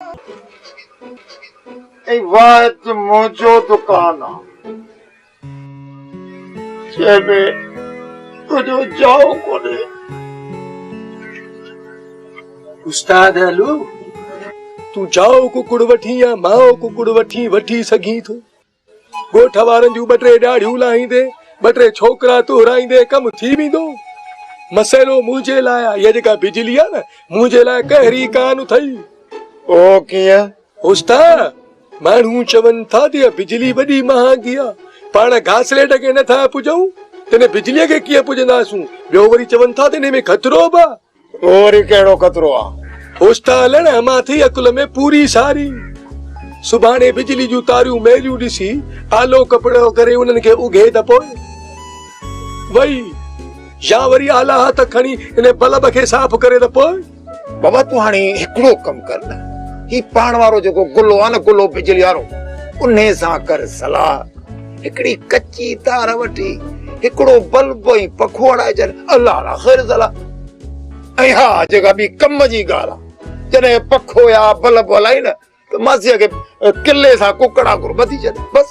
۽ واحد منهنجو دڪان آ جنهن ۾ تنهنجو جاء ڪونهي. استاد هلو تون جاء ڪڪڙ وٺين يا ماء ڪڪڙ وٺين وٺي سگهين ٿو. ڳوٺ وارن جون ٻه ٽي ڏاڙهيون لاهيندي، ٻه ٽي ڇوڪرا تهرائيندي ڪم ٿي ويندو. مسئلو منهنجي لاء آ، هيء جيڪا بجلي آ نه، منهنجي لاء قهري ڪانه اٿئي. اهو ڪيئن؟ استاد، ماڻهو چون ٿا ته اها بجلي وڏي مهانگي آ، پاڻ گاسليٽ کي نه ٿا پڄون، تنهن بجليء کي ڪيئن پڄنداسون؟ ٻيو وري چون ٿا ته انهي ۾ خطرو به آ. اهو وري ڪهڙو خطرو آ؟ اوچتا هلڻ امان ٿي عقل ۾ پوري ساري. سڀاڻي بجلي جون تاريون ميليون ڏسي آلو ڪپڙو ڪري انهن کي اگهي ته پوء وئي يا وري آلا هٿ کڻي انهي بلب کي صاف ڪري ته پوء. بابا تون هاڻي هڪڙو ڪم ڪر نه هي پاڻ وارو جيڪو گلو آ نه گلو بجلي وارو انهي سان ڪر صلاح. هڪڙي ڪچي تار وٺي هڪڙو بلب ۽ پکو هڻائي ڇڏ، الله الله خير صلاح. ۽ ها جيڪا ٻي ڪم جي ڳالهه آ، جڏهن پکو يا بلب هلائين نه ته ماسيء کي ڪلي سان ڪڪڙ وانگر ٻڌي ڇڏ بس.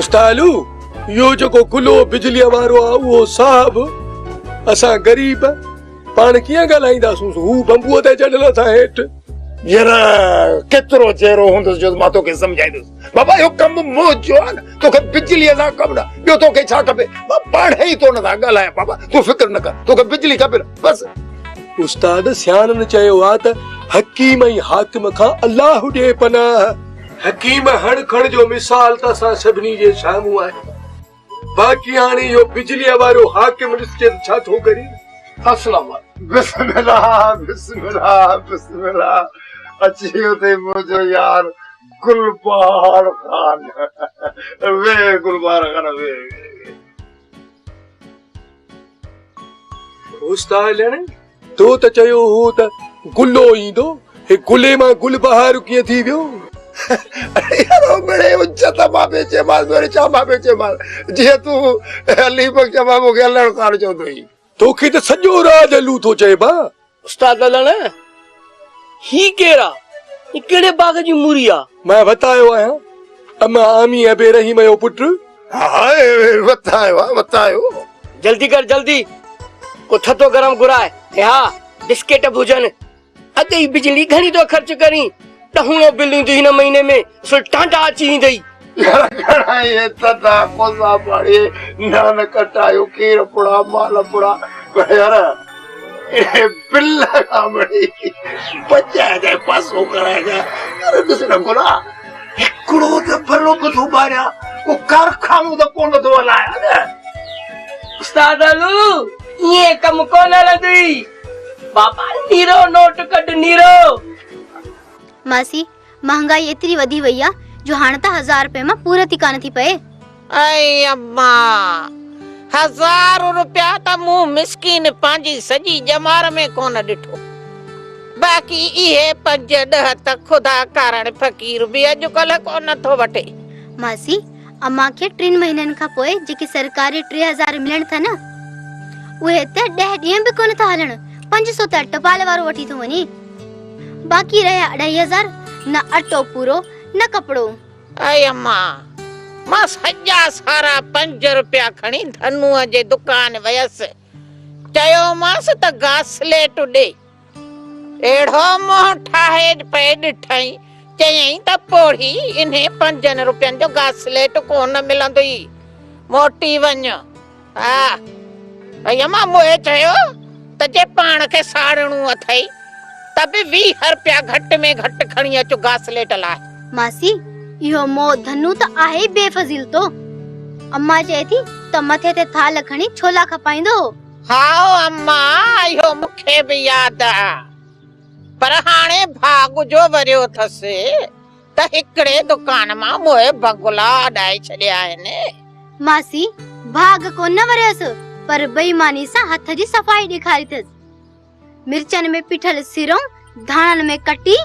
استاد اهو جيڪو ڪلو بجليء وارو آ اهو صاحب اسان غريب پاڻ ڪيئن ڳالهائينداسونس، هو بمبوء تي چڙهيل اسان هيٺ. يار ڪيترو چهرو هوندس جو مان توکي سمجهائيندس. بابا اهو ڪم منهنجو آهي نه توکي بجليء سان ڪم نه ٻيو توکي ڇا کپي مان پاڻ ئي تو ان سان ڳالهايان بابا تون فڪر نه ڪر توکي بجلي کپي نه بس. استاد سياڻن چيو آ ته حڪيم ۽ حاڪم کان الله ڏي پناهه. حڪيم هڻ کڻ جو مثال ته اسان سڀني جي سامهون آهي. باقي هاڻي اهو بجليء وارو حاڪم ڏسجي ته ڇا ٿو ڪري. اسلام عليڪم. بسم الله بسم الله بسم الله اچي ويو اٿئي منهنجو يار گلبهار خان ويهه گلبهار خان ويهه ويهه. استاد لڻ تو ته چيو هو ته گلو ايندو، هي گلي مان گل بهار ڪيئن ٿي ويو؟ اڙي يار او مڙئي اچ ته مان به چيومانس وري ڇا مان به چيومانس جيئن تون علي بخش مان مون کي الڙ خان چوندو هئين. توکي ته سڄو راڄ الو ٿو چئي با. استاد الڙ هي ڪير آ؟ هي ڪهڙي باغ جي موري آ؟ مان وتايو آهيان اما آمي ابي رحيم جو پٽ. ها وتايو آ وتايو. جلدي ڪر جلدي ڪو ٿڌو گرم گهراء ۽ ها بسڪيٽ به هجن. اڳ ئي بجلي گهڻي ٿو خرچ ڪرين ڏهوڻو بل ايندو هن مهيني ۾ اصل ٽانڊا اچي ويندئي. يار گهڻا اهي ٿڌا ڪوسا پاڻي نان ڪٽايو کير پڙا مال پڙا پر يار اهي بل کان مڙئي بچائجانء پاسو ڪرائجانء يار ڏس نه گلا هڪڙو ته بلب ٿو ٻاريان، ڪو ڪارخانو ته ڪونه ٿو هلايان نه. استاد علو، ائين ڪم ڪونه هلندوئي. بابا نيرو نوٽ ڪڍ نيرو. ماسي، مهانگائي ايتري وڌي وئي آ جو هاڻ ته هزار رپين مان پورت ئي ڪانه ٿي پئي. اي اما، هزار روپيا ته مون مسڪين پنهنجي سڄي ڄمار ۾ ڪونه ڏٺو. باقي اهي پنج ڏهه ته خدا ڪارڻ فقير به اڄڪلهه ڪونه ٿو وٺي. ماسي، امان کي ٽن مهينن کان پوء جيڪي سرڪاري 3000 ملن ٿا نه، اهي ته ڏهه ڏينهن به ڪونه ٿا هلن. 500 ته ٽپال وارو وٺي ٿو وڃي. باقي رهيا اڍائي هزار، نه اٽو پورو نه ڪپڙو. اي اما! مان سڄا سارا پنج روپيا کڻي ڌنوء جي دڪان ويس. چيومانس ته گاسليٽ ڏي. اهڙو منهن ٺاهي پئي ڏٺائين. چيائين ته پوڙهي انهي پنجن روپين جو گاسليٽ ڪونه ملندوئي. موٽي وڃ. ها. اي اما! موهي چيو ته جي پاڻ کي ساڙڻو اٿئي ته به 20 رپيا گهٽ ۾ گهٽ کڻي اچ گاسليٽ لاء. ماسي، اهو مئو ڌنو ته آهي ئي بي فضيلتو. اما چئي ٿي ته مٿي تي ٿالهه کڻي ڇولا کپائيندو هو. هائو اما، اهو مون کي به ياد آ. پر هاڻي ڀاڳ جو وريو اٿس ته هڪڙي دڪان مان موهي بنگلا اڏائي ڇڏيا آهن. ماسي، ڀاڳ ڪونه وريس، پر بيماني سان هٿ جي صفائي ڏيکاري اٿس. مرچن ۾ پيٺل سرون ڌاڻن ۾ ڪٽي،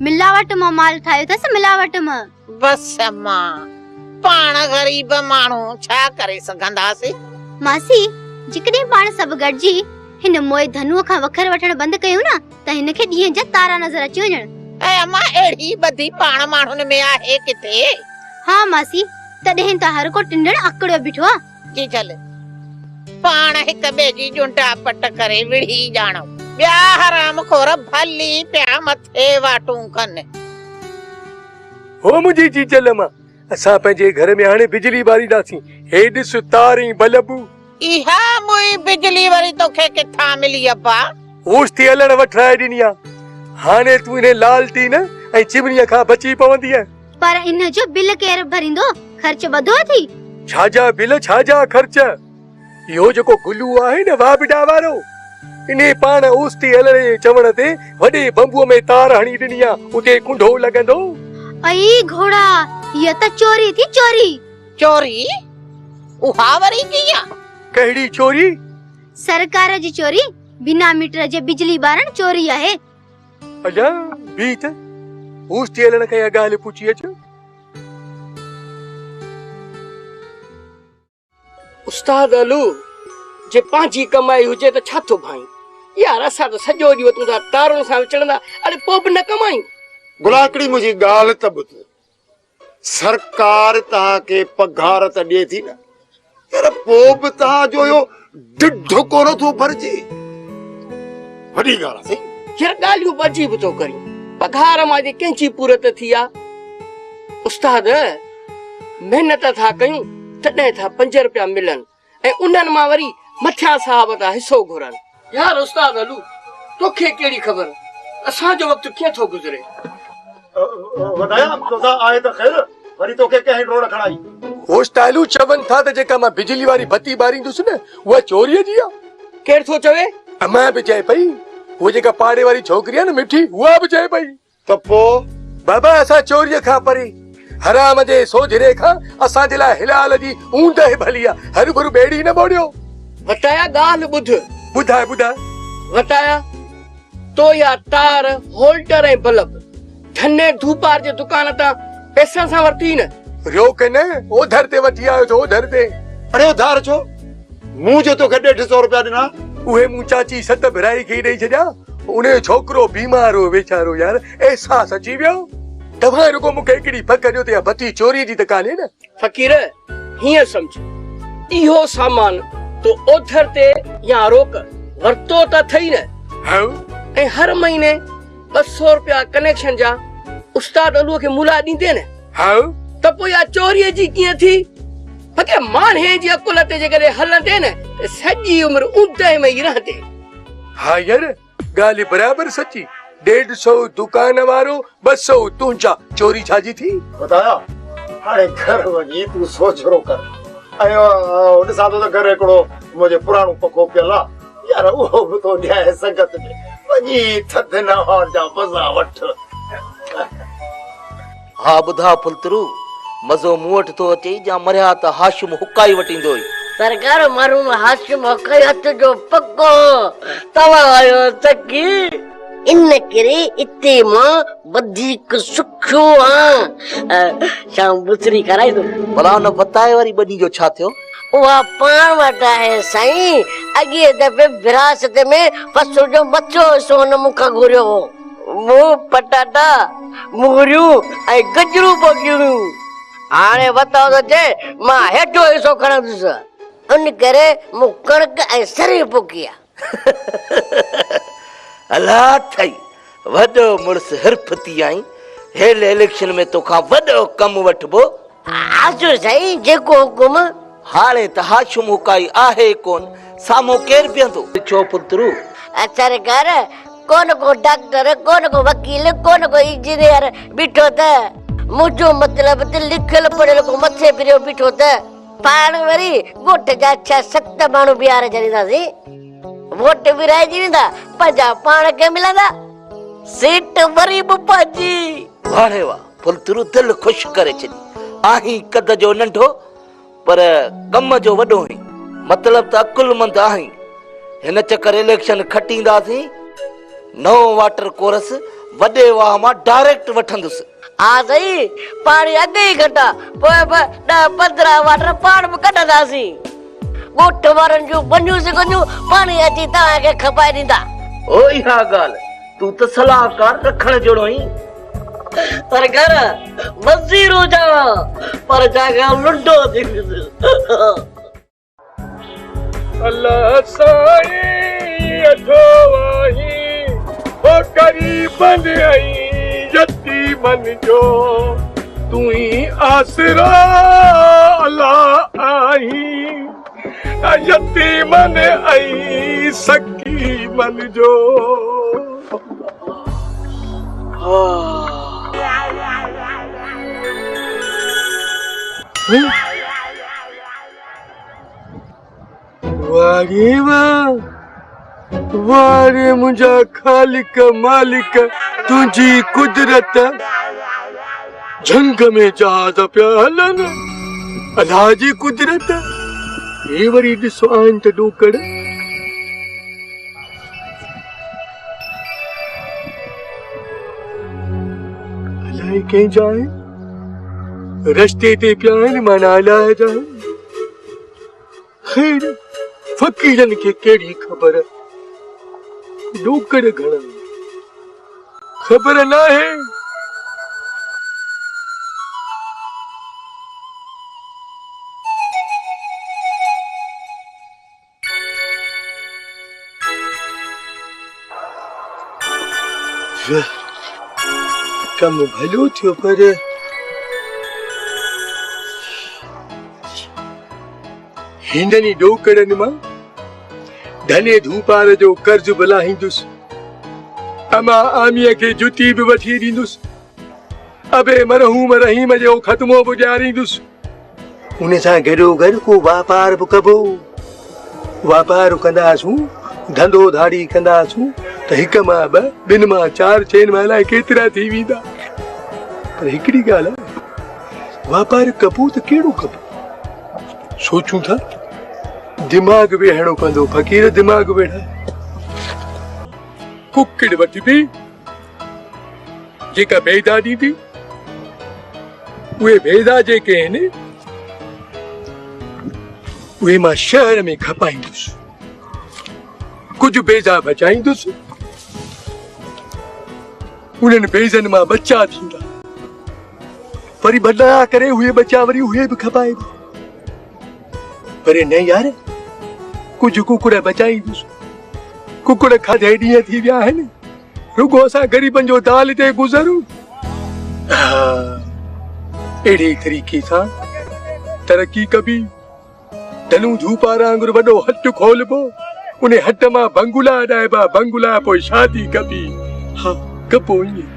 ملاوٽ مان مال ٺاهيو اٿس، ملاوٽ مان. بس اما، پاڻ غريب ماڻهو ڇا ڪري سگهنداسين؟ ماسي، جيڪڏهن پاڻ سڀ گڏجي هن موئي ڌنوء کان وکر وٺڻ بند ڪيون نه ته هن کي ڏينهن جا تارا نظر اچي وڃڻ. اي اما اهڙي ٻڌي پاڻ ماڻهن ۾ آهي ڪٿي؟ ها ماسي، تڏهن ته هر ڪو ٽنڊڻ آڪڙيو بيٺو آ. جيجل، پاڻ هڪ ٻئي جي ڄونڊا پٽ ڪري وڙهي ڄاڻون. ٻيا حرام خور ڀلي پيا مٿي واٽون ڪن. هو منهنجي جيجل اما، اسان پنهنجي گهر ۾ هاڻي بجلي ٻارينداسين. هي ڏس تار ۽ بلب. اها موئي بجلي وري توکي ڪٿان ملي ابا؟ اوچتي هلڻ وٺرائي ڏني آ. هاڻي تون انهي لالٽين ۽ چمنيء کان بچي پوندينء. پر ان جو بل ڪير ڀريندو؟ خرچ وڌو اٿئي. ڇا جا بل ڇا جا خرچ؟ اهو جيڪو گلو آهي نه واپڊا وارو، انهي پاڻ اوچتي هلڻ جي چوڻ تي وڏي بمبوء ۾ تار هڻي ڏني آ، اتي ڪنڍو لڳندو. ائي گهوڙا، هيء ته چوري ٿي چوري. چوري؟ اها وري ڪيئن؟ ڪهڙي چوري؟ سرڪار جي چوري، بنا ميٽر جي بجلي ٻارڻ چوري آهي. الا، بيهه ته، اوچتي هلڻ کان اها ڳالهه پڇي اچ. استاد علو، جي پنهنجي ڪمائي هجي ته ڇا ٿو ڀانئين؟ يار اسان ته سڄو ڏينهن وتون ٿا تارن سان وچڙندا، اڙي پوء به نه ڪمايون. گلاڪڙي منهنجي ڳالهه ته ٻڌ. سرڪار توهان کي پگهار ته ڏئي ٿي نه، پر پوء به توهان جو اهو ڍڍ ڪونه ٿو ڀرجي. وڏي ڳالهه آ سائين. يار ڳالهيون به عجيب ٿو ڪرين. پگهار مان جي ڪنهن جي پورت ٿي آ؟ استاد محنت ٿا ڪيون تڏهن ٿا 5 رپيا ملن ۽ انهن مان وري مٿيان صاحب ٿا حصو گهرن. يار استاد علو توکي ڪهڙي خبر اسان جو وقت ڪيئن ٿو گذري. وڌايا توسان آهي ته خير وري توکي ڪنهن ڊوڙ کڻائي. اوچتالو چون ٿا ته جيڪا مان بجلي واري بتي ٻاريندس نه اها چوريء جي آ. ڪير ٿو چوي؟ امان به چئي پئي. هوء جيڪا پاڙي واري ڇوڪري آ نه مٺي اها به چئي پئي. ته پوء؟ بابا اسان چوريء کان پري، حرام جي سوجهري کان اسان جي لاء حلال جي اوندهه ڀلي آ، هروڀرو ٻيڙي نه ٻوڙيو. وتايا ڳالهه ٻڌ. ٻڌاء ٻڌاء. وتايا، تو اها تار، هولڊر ۽ بلب ڌني ڌوپار جي دڪان تان پئسن سان ورتي نه؟ روڪ نه، اوڌر تي وٺي آيو ٿو اوڌر تي. اڙي اوڌار ڇو؟ مون جو توکي ڏيڍ سئو روپيا ڏنا. اهي مون چاچي ست ڀرائي کي ئي ڏئي ڇڏيا. ان جو ڇوڪرو بيمار هو ويچارو يار احساس اچي ويو. توهان رڳو مون کي هڪڙي پڪ ڏيو ته اها بتي چوريء جي ته ڪانهي نه؟ فقير هيئن سمجهه اهو سامان تو اوڌر تي يا روڪ ورتو ته اٿئي نه؟ هائو. ۽ هر مهيني 200 روپيا ڪنيڪشن جا استاد علوء کي مون لاء ڏيندين نه؟ هائو. ته پوء اها چوريء جي ڪيئن ٿي؟ فقير ماڻهي جي عقل تي جيڪڏهن هلندين نه ته سڄي عمر اوندهه ۾ ئي رهندين. ها ير ڳالهه برابر سچي، ڏيڍ سئو دڪان وارو 200 تنهنجا، چوري ڇا جي ٿي؟ ٻڌايا هاڻي گهر وڃي تون سوجهرو ڪر ۽ ڏسان ٿو ته گهر هڪڙو منهنجو پراڻو پکو پيل آ يار اهو به ٿو ڏيانء سنگت ۾ وڃي ٿڌين هوائن جا مزا وٺ. ها ٻڌاء ڦلترو، مزو مون وٽ ٿو اچئي جا مريا ته هاشم حڪائي وٽ ايندوئي. سرڪار مرحوم هاشم حڪائي هٿ جو پڪو هو، توهان آهيو سخي. ان ڪري اتي مان وڌيڪ سکيو آهيان. شام بسري کارائيندم. ڀلا ان وتائي واري ٻني جو ڇا ٿيو؟ اها پاڻ وٽ آهي سائين. اڳئين دفعي وراثت ۾ فصل جو مٿيون حصو هن مون کان گهريو هو. مون پٽاٽا، موريون ۽ گجرون پوکيون هيون. هاڻي وتاء ٿو چئي مان هيٺيون حصو کڻندس. ان ڪري مون ڪڻڪ ۽ سرهه پوکي آ. الا ٿئي، وڏو مڙس حرفتي آهين. هيل اليڪشن ۾ توکان وڏو ڪم وٺبو. حاضر سائين، جيڪو حڪم. هاڻي ته هاشم حڪائي آهي ئي ڪونه، سامهون ڪير بيهندو؟ ڇو پترو؟ سرڪار، ڪونه ڪو ڊاڪٽر، ڪونه ڪو وڪيل، ڪونه ڪو انجنيئر بيٺو ته، منهنجو مطلب ته لکيل پڙهيل ڪو مٿي ڦريو بيٺو ته، پاڻ وري ڳوٺ جا ڇهه ست ماڻهو بيهاري ڇڏينداسين، ووٽ ورهائجي ويندا، پنهنجا پاڻ کي ملندا، سيٽ وري به پنهنجي. واهه ڙي واهه، ڦلترو دل خوش ڪري ڇڏي، آهين قد جو ننڍو پر ڪم جو وڏو آهين، مطلب ته عقلمند آهين. هن چڪر اليڪشن کٽينداسين، نئون واٽر ڪورس وڏي واهه مان ڊائريڪٽ وٺندس. ها سائين، پاڻي اڳ ئي گهٽ آ، پوء به ڏهه 15 واٽر پاڻ به ڪڍنداسين. ڳوٺ وارن جون ٻنيون سڪنديون، پاڻي اچي توهان کي کپائي ڏيندا. او اها ڳالهه، تون ته صلاحڪار رکڻ جهڙو آهين. پر گهر وزير هجان پر جاڳان لنڊو ٿي ويس. الله سائين اٺو آهين او غريبن ۽ يتيمن جو تون ئي آسرو الله آهين يتيمن ۽ سقيمن جو. واه ري واه، واه ري منهنجا خالق مالڪ تنهنجي قدرت، جهنگ ۾ جهاز پيا هلن، الله جي قدرت، هي وري ڏسو آهن ته ڏوڪڙ. الائي ڪنهن جا آهن، رستي تي پيا آهن معنيٰ الله جا آهن. خير فقيرن کي ڪهڙي خبر ڏوڪڙ گهڻا خبر ناهي. ڪم ڀلو ٿيو پر هنن ئي ڏوڪڙن مان ڌني ڌوپار جو قرض به لاهيندس. اما آميء کي جتي به وٺي ڏيندس. ابي مرحوم رحيم جو ختمو به ڏياريندس. ان سان گڏوگڏ ڪو واپار به ڪبو. واپار ڪنداسون، ڌنڌو ڌاڙي ڪنداسون ته هڪ مان ٻه، ٻن مان چار، چئن مان الائي ڪيترا ٿي ويندا. پر هڪڙي ڳالهه آهي، واپار ڪبو ته ڪهڙو ڪبو؟ سوچون ٿا، دماغ ويهڻو پوندو، فقير دماغ ويڙهائي. ڪڪڙ وٺبي، جيڪا بيدا ڏيندي، اهي بيدا جيڪي آهن، اهي مان شهر ۾ کپائيندس. ڪجهه بيضا بچائيندس، انهن بيضن مان ٻچا ٿيندا. وري ٻڏا ڪري اهي ٻچا وري اهي به کپائبا. پر نه يار، ڪجهه ڪڪڙ بچائيندس. ڪڪڙ کاڌي ڏينهن ٿي ويا آهن. رڳو اسان غريبن جو دال تي گذر. اهڙي طريقي سان ترقي ڪبي. ڌنو ڌوپار وانگر وڏو هٽ کولبو، ان هٽ مان بنگلا اڏائبا، بنگلا پوء شادي ڪبي. ها ڪبو ائين.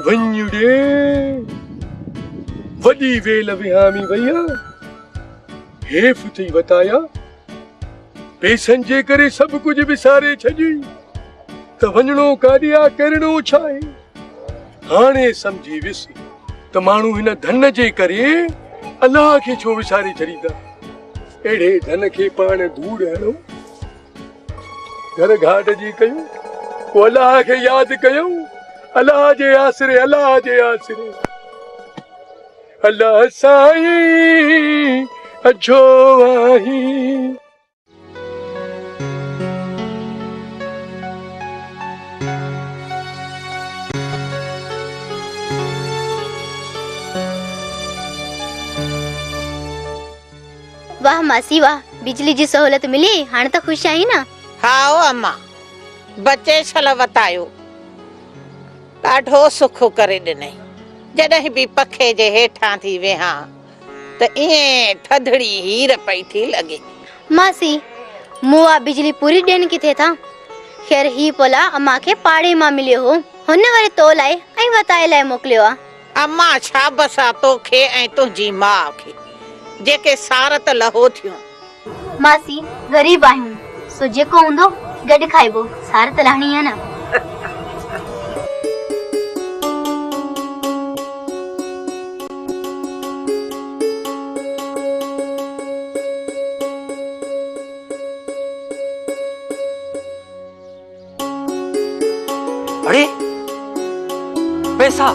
وڃ ڙي وڏي ويل وهامي وئي آ، حيف ٿئي وتايا، پئسن جي ڪري سڀ ڪجهه وساري ڇڏيئي ته وڃڻو ڪاڏي آ ڪرڻو ڇا آهي. هاڻي سمجهي ويس ته ماڻهو هن ڌن جي ڪري الله کي ڇو وساري ڇڏيندا. اهڙي ڌن کي پاڻ ڌوڙ هڻو، گهر گهاٽ جي ڪيون، پوء الله کي ياد ڪيون، الله جي آسري، الله جي آسري. الله سائين اجهو آهين. واه ماسي واه بجلي جي سهولت ملي هاڻ ته خوش آهين نه. هائو اما بچي شل وتايو ڏاڍو سک ڪري ڏنئي جڏهن به پکي جي هيٺان ٿي ويهان ته ائين ٿڌڙي هير پئي ٿي لڳي. ماسي، مون اها بجلي پوري ڏين ڪٿي ٿا. خير هي پلاء امان کي پاڙي مان مليو هو. هن وري تو لاء ۽ وتائي لاء موڪليو آ. امان شابس آ توکي ۽ تنهنجي ماء کي، جيڪي سارت لهو ٿيون. ماسي، غريب آهيون، سو جيڪو هوندو گڏ کائبو، سار ته لهڻي آ نه. اڙي پئسا.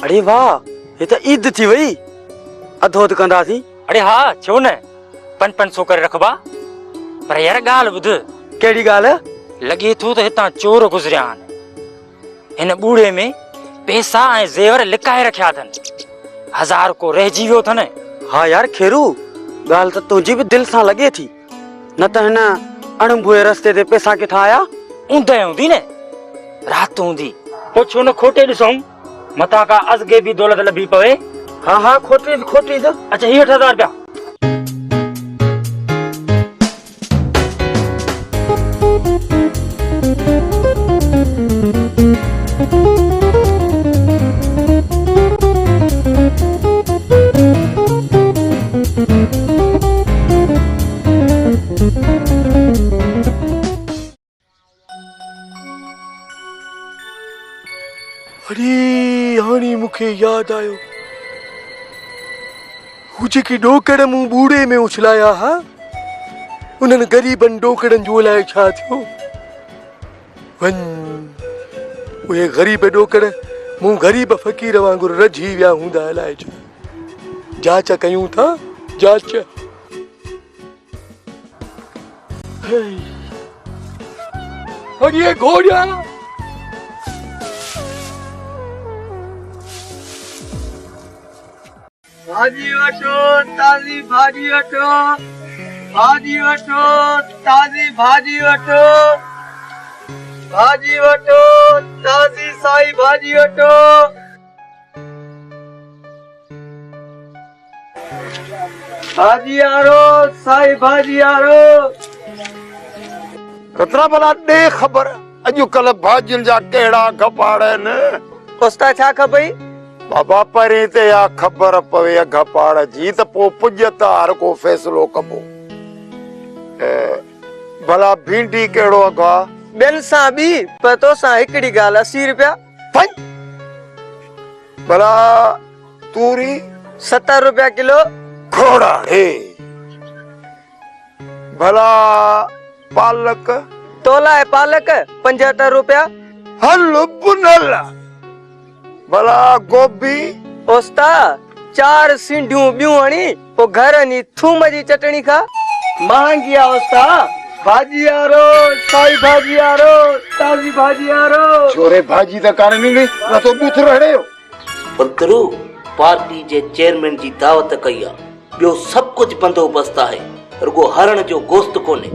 اڙي واهه هي ته عيد ٿي وئي. اڌو اڌ ڪنداسين. اڙي ها ڇو نه پنج پنج سو ڪري رکبا. پر يار ڳالهه ٻڌ. ڪهڙي ڳالهه؟ لڳي ٿو ته هتان چور گذريا آهن. هن ٻوڙي ۾ پئسا ۽ زيور لڪائي رکيا اٿن. هزار ڪو رهجي ويو اٿن. ها يار خيرو ڳالهه ته تنهنجي به دل سان لڳي ٿي. نه ته هن اڻڀوئي رستي تي پئسا ڪٿان آيا؟ اوندهه هوندي نه رات هوندي. پوء ڇو نه کوٽي ڏسون، متان ڪا ازغيبي دولت لڀي پوي. ها ها کوٽي کوٽي ته. اڇا هي 8000 رپيا. اڙي هاڻي مون کي ياد آيو هو جيڪي ڏوڪڙ مون ٻوڙي ۾ اڇلايا ها انهن غريبن ڏوڪڙن جو الائي ڇا ٿيو. وڃ اهي غريب ڏوڪڙ مون غريب فقير وانگر رجهي ويا هوندا الائي ڇو. جاچ ڪيون ٿا جاچ. اڙي گهوڙيا! ڀاڄي وٺو تازي ڀاڄي وٺو ڀاڄي وٺو تازي ڀاڄي وٺو ڀاڄي وٺو تازي سائي ڀاڄي وٺو. ڀاڄي آرو سائي ڀاڄي آرو. رتنا ڀلا ڏي خبر اڄڪلهه ڀاڄين جا ڪهڙا اگهه پاڙ آهن؟ اوستا ڇا کپئي؟ بابا پهرين ته اها خبر پوي اگهه پاڙ جي ته پوء پڄ ته هر ڪو فيصلو ڪبو. ڀلا ڀينڊي ڪهڙو اگهه آ؟ ٻين سان ٻي پر توسان هڪڙي ڳالهه 80 رپيا. ڦڃ! ڀلا توري؟ 70 رپيا ڪلو. گهوڙا ڙي! ڀلا پالڪ؟ تولاء پالڪ 75 روپيا. هل پنهل! ڀلا گوبي؟ اوستا، چار سينڍيون ٻيون هڻي پوء گهر وڃي ٿوم جي چٽڻي کاء. مهانگي آ اوستا، ڀاڄي آرو، سائي ڀاڄي آرو، تازي ڀاڄي آرو. ڇوري ڀاڄي ته ڪانه ڏني، نه تو ٻوٿ رهڙيو. پترو پارٽي جي چيئرمين جي دعوت ڪئي آ. ٻيو سڀ ڪجهه بندوبست آهي، رڳو هرڻ جو گوشت ڪونهي.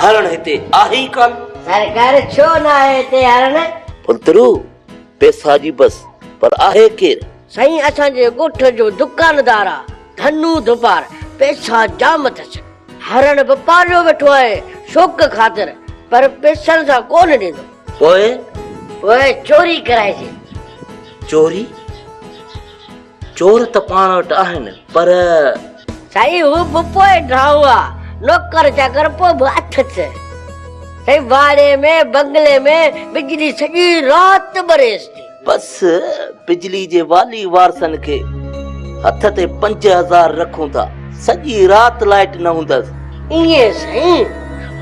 هرڻ هتي آهي ئي ڪانه. سرڪار ڇو ناهي هتي هرڻ؟ پترو، پئسا جي بس، پر آهي ڪير؟ سائين اسان جي ڳوٺ جو دڪاندار آ، ڌنو ڌپار، پئسا جام اٿس. هرڻ به پاليو ويٺو آهي شوق خاطر، پر پئسن سان ڪونه ڏيندو. پوء؟ پوء چوري ڪرائجي. چوري؟ چور ته پاڻ وٽ آهن پر. سائين هو به پوء ڊاهو آ، نوڪر چاڪر پوء به اٿس. سائين واڙي ۾ بنگلي ۾ بجلي سڄي رات ٻريس ٿي. بس بجلي جي والي وارثن کي هٿ تي 5000 رکون ٿا، سڄي رات لائيٽ نه هوندس. ائين سائين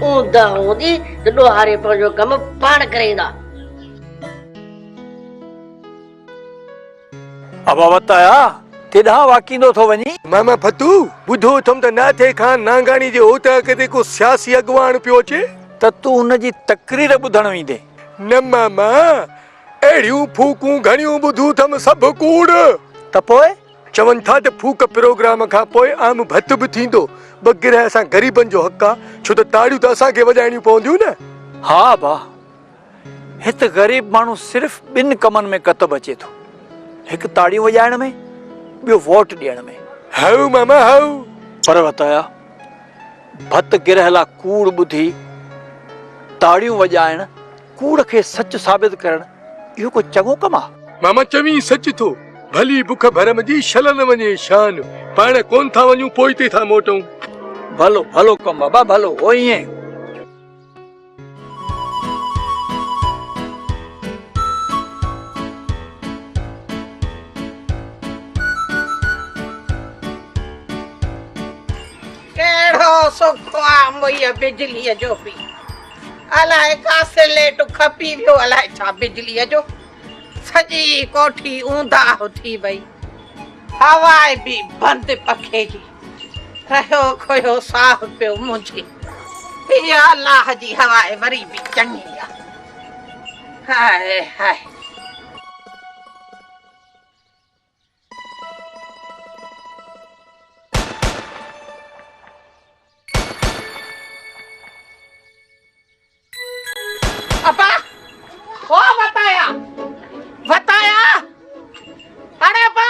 اونداهه هوندي ته ڏوهاري پنهنجو ڪم پاڻ ڪري ايندا. ابا وتايا، ڪيڏانهن واڪيندو ٿو وڃين؟ ماما ڦتو، ٻڌو اٿم ته ناٿي خان نانگاڻي جي اوطاق تي ڪو سياسي اڳواڻ پيو اچي. ته تون هن جي تقرير ٻڌڻ ويندين؟ نه ماما، اهڙيون ڦوڪون گهڻيون ٻڌون اٿم، سڀ ڪوڙ. ته پوء؟ چون ٿا ته ڦوڪ پروگرام کان پوء عام ڀت به ٿيندو. ٻه گرهه اسان غريبن جو حق آ، ڇو ته تاڙيون ته اسان کي وڄائڻيون پونديون نه. ها ابا، هت غريب ماڻهو صرف ٻن ڪمن ۾ ڪتب اچي ٿو، هڪ تاڙيون وڄائڻ ۾، ٻيو ووٽ ڏيڻ ۾. هائو ماما هائو. پر وتايا، ڀت گرهه لا ڪوڙ ٻڌي تاڙيون وڄائڻ، ڪوڙ کي سچ ثابت ڪرڻ اهو ڪو چڱو ڪم آ؟ ماما چوين سچ ٿو، ڀلي بک ڀرم جي شل نه وڃي شان، پاڻ ڪونه ٿا وڃون پوئتي ٿا موٽون. ڀلو ڀلو ڪم بابا ڀلو، هو ائين. ڪهڙو سک آ موئيء بجليء جو به. الائي ڪاسليٽ کپي ويو الائي ڇا بجليء جو. سڄي ڪوٺي اونداهه ٿي وئي. هوا به بند پکي جي. رهيو کهيو ساهه پيو منهنجي. هيء الله جي هوا وري به چڱي آ. High high. ابا او وتايا وتايا اڙي ابا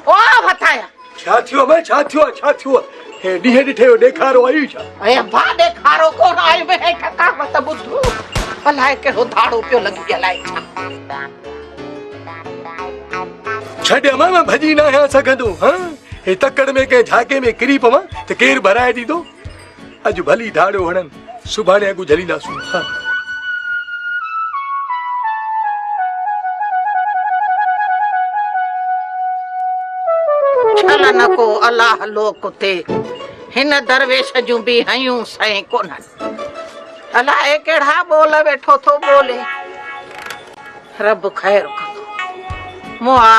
او وتايا. ڇا ٿيو امان ڇا ٿيو آ ڇا ٿيو آ هي ڏينهن ڏٺي جو ڏيکارو آيو ڇا؟ اي ابا ڏيکارو ڪونه آيو هي ڪهاوت ٻڌ الائي ڪهڙو ڌاڙو پيو لڳي الائي ڇا. ڇڏ امان مان ڀڄي ناهيان سگهندو ها هي تڪڙ ۾ ڪنهن جهاڪي ۾ ڪري پوان ته ڪير ڀرائي ڏيندو. اڄ ڀلي ڌاڙيو هڻن، سڀاڻي اڳ جهلينداسون. ها. ڇل نه ڪو الله لوڪ تي، هن درويش جون به هنيون سئين ڪونهن. الائي ڪهڙا ٻول ويٺو ٿو ٻولي. رب خير ڪندو. مئا.